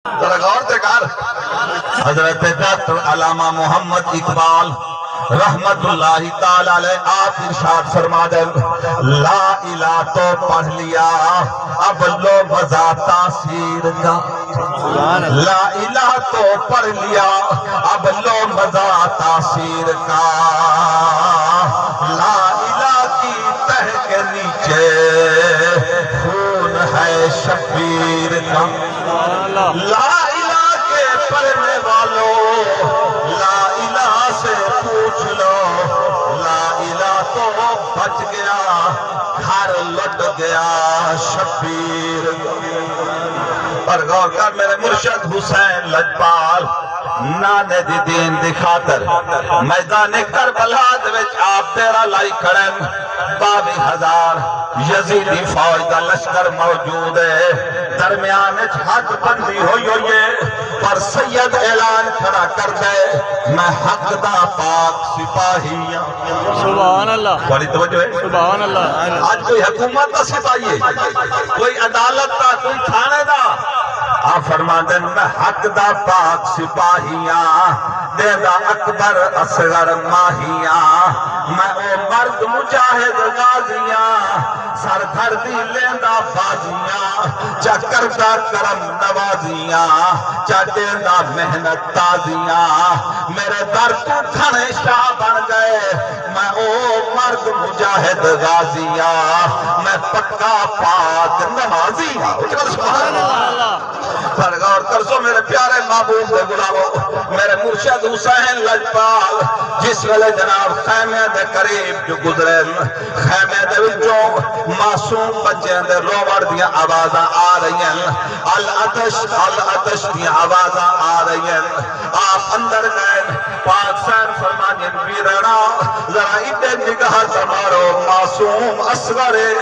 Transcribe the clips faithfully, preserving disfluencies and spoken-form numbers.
ذرا غور تے کر۔ حضرت ڈاکٹر علامہ محمد اقبال رحمت اللہ تعالی علیہ آپ ارشاد فرما دین، لا الہ تو پڑھ لیا، اب لو مزہ تاثیر کا۔ لا الہ تو پڑھ لیا، اب لو مزہ تاثیر کا۔ لا الہ کی تہ کے نیچے خون ہے شبیر کا۔ لا الہ کے پڑھنے والوں، لا الہ سے پوچھ لو، لا الہ تو بچ گیا، گھر لٹ گیا شبیر۔ پر غور کر میرے مرشد حسین لجپال، نانے دی دین دی خاطر میدان کربلا دے وچ آپ ڈیرہ لائی کھڑن۔ باوی ہزار یزیدی فوج دا لشکر موجود ہے، درمیان وچ حد بندی ہوئی ہوئی ہے، پر سید اعلان کھڑا کر دے، میں حق دا پاک سپاہی ہاں۔ سبحان اللہ۔ بڑی توجہ ہے۔ سبحان اللہ۔ اڄ کوئی حکومت دا سپاہی ہے، کوئی عدالت دا، کوئی تھانے دا۔ آپ فرماندن، میں حق دا پاک سپاہی ہاں، ݙیندا اکبر اصغر ماہیاں، میں او مرد مجاہد غازیاں، سر دھر دی لیندا بازیاں، چا کردا کرم نوازیاں، چا ݙیندا محنت تازیاں، میرے در توں گھݨے شاہ بݨ ڳئے، میں او مرد مجاہد غازیاں، میں پکا پاک نمازیاں۔ اچ ول سبحان اللہ۔ پر غور کرسو میرے پیارے محبوب دے غلامو، میرے مرشد حسین لجپال جس ویلے جناب خیمے دے قریب جو گزرے، خیمے دے وچوں معصوم بچیاں دے رووݨ دیاں آوازاں آ رہیاں، العطش العطش دیاں آوازاں آ رہیاں۔ آپ اندر ڳئے، پاک سین فرماندن، ویرݨا، ذرا ایݙے نگاہ تے مارو، معصوم اصغر ہے،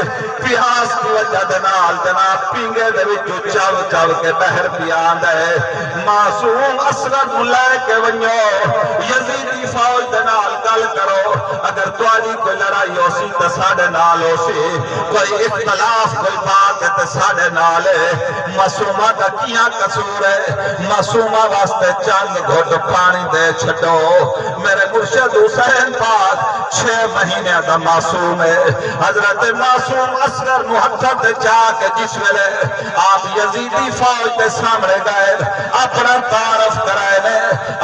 پیاس دی وجہ دے نال جناب پینگے دے وچوں چو چو کے ٻاہر پیا آندا ہے۔ معصوم اصغر کوں لے کے ونڄو، یزیدی فوج دے نال ڳالھ کرو، اگر تہاݙی کوئی لڑائی ہوسی تاں ساݙے نال ہوسی، کوئی اختلاف کوئی بات ہے تاں ساݙے نال ہے۔ معصومہ دا کیہاں قصور ہے؟ معصومہ واسطے چند گھٹ پاݨی دے چھڈو۔ میرے مرشد حسین پاک چھ مہینے دا معصوم ہے۔ حضرت معصوم اصغر نوں ہتھاں تے چا کے جس ویلے آپ یزیدی فوج دے سامݨے ڳئے، اپݨا تعارف کرائے نے۔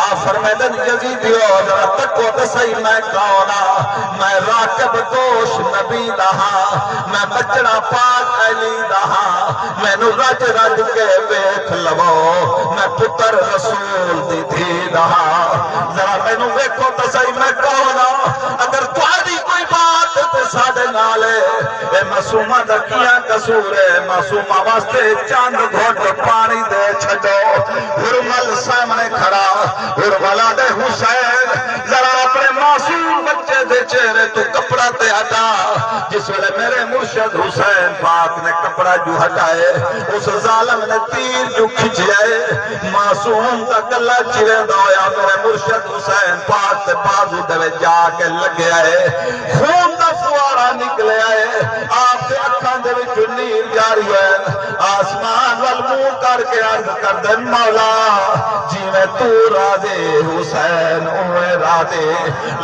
آپ فرمیندن، یزیدیو، ذرا تکو تے سہی میں کون ہاں؟ میں راکب گوش نبی دا ہاں، میں بچڑا پاک علی دا ہاں، مینوں رج رج کے ویکھ لوو، میں پتر رسول دی دھی دا ہاں۔ ذرا مینوں ویکھو تاں سہی میں کون ہاں؟ اگر تہاݙی کوئی بات تے ساݙے نال ہے۔ اے معصومہ دا کیہاں قصور ہے؟ معصومہ واسطے چند گھٹ پاݨی دے چھڈو۔ ہرمل سامݨے کھڑا، ہرمل آہدے، حسین، ذرا اپݨے معصوم بچے دے چہرے توں کپڑا تے ہٹا۔ جس ویلے میرے مرشد حسین پاک نے کپڑا جو ہٹائے، اس ظالم نے تیر جو کھچیا ہے، معصوم دا گلا چریندا ہویا میرے مرشد حسین پاک دے بازو دے وچ جا کے لڳیا ہے۔ خون دا فوارہ نکلیا ہے، آپ دے اکھاں دے وچوں نیر جاری ہوئے۔ آسمان ول منہ کر کے عرض کردن، مولا، جیویں توں راضی حسین اونویں راضی۔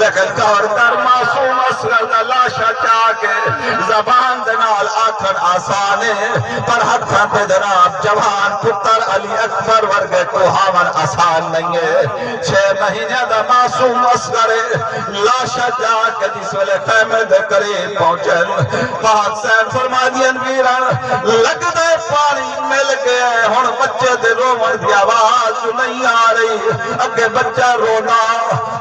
لیکن غور کر، معصوم اصغر دا لاشا چا کے زبان دے نال آکھݨ آسان ہے، پر ہتھاں تے جناب جوان پتر علی اکبر ورگے کوہاوݨ آسان نہیں ہے۔ چھ مہینے دا معصوم اصغر ہے، لاشا چا کے جس ویلے خیمے دے قریب پہنچن، پاک سین فرماندین، ویرݨ، لڳدے پاݨی مل ڳئے، ہݨ بچے دے رووݨ دی آواز جو نہیں آ رہی، اڳے بچہ روندا۔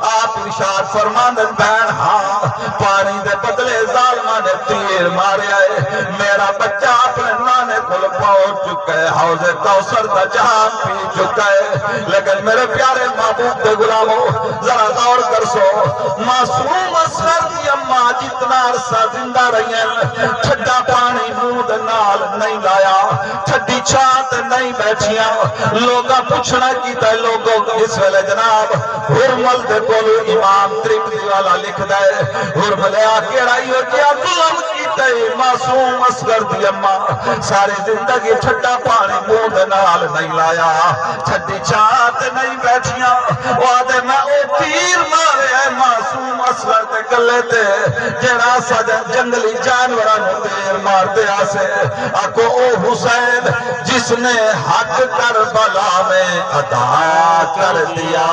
آپ ارشاد فرماندن، بھیݨ، ہاں، پاݨی دے بدلے ظالماں نے تیر ماریا ہے، میرا بچہ اپݨے نانے کول پہنچ چکا ہے، حوض کوثر دا جام پی چکا ہے۔ لیکن میرے پیارے محبوب دے غلامو، ذرا غور کرسو، معصوم اصغر دی اماں جتنا عرصہ زندہ رہی ہیں، ٹھڈا پاݨی منہ دے نال نہیں لایا، ٹھڈی چھاں تے نہیں بیٹھیاں۔ لوکاں پچھݨا کیتا، لوکو، اس ویلے جناب ہرمل دے کولوں امام ترمذی والا لکھدا ہے، ہرمل آ کیڑھا ایہو جیہا ظلم کیتا؟ کئی معصوم اصغر دی اماں ساری زندگی ٹھڈا پاݨی منہ دے نال نہیں لایا، ٹھڈی چھاں تے نہیں بیٹھیاں۔ او آہدے، میں او تیر مارے اے معصوم اصغر دے گلے تے، جیڑھا اساں دے جنگلی جانوراں نوں تیر ماردے ہاسے۔ آکھو، او حسین جس نے حق کربلا میں ادا کر دیا،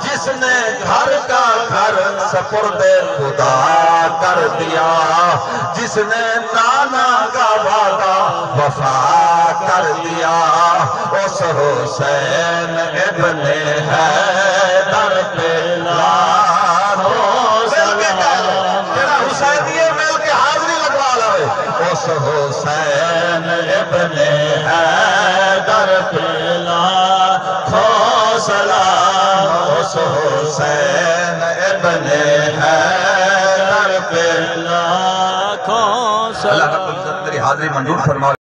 جس نے گھر کا گھر سپرد خدا کر دیا، جس نے نانا کا وعدہ وفا کر دیا، اس حسین ابن حیدر پہ لاکھوں سلام۔ جیڑھا حسینی ہے، مل کے حاضری لگوا لے۔ اس حسین ابن حیدر پہ لاکھوں سلام، اس حسین ابن حیدر پہ لاکھوں سلام۔ اللہ رب العزت میری حاضری منظور فرما۔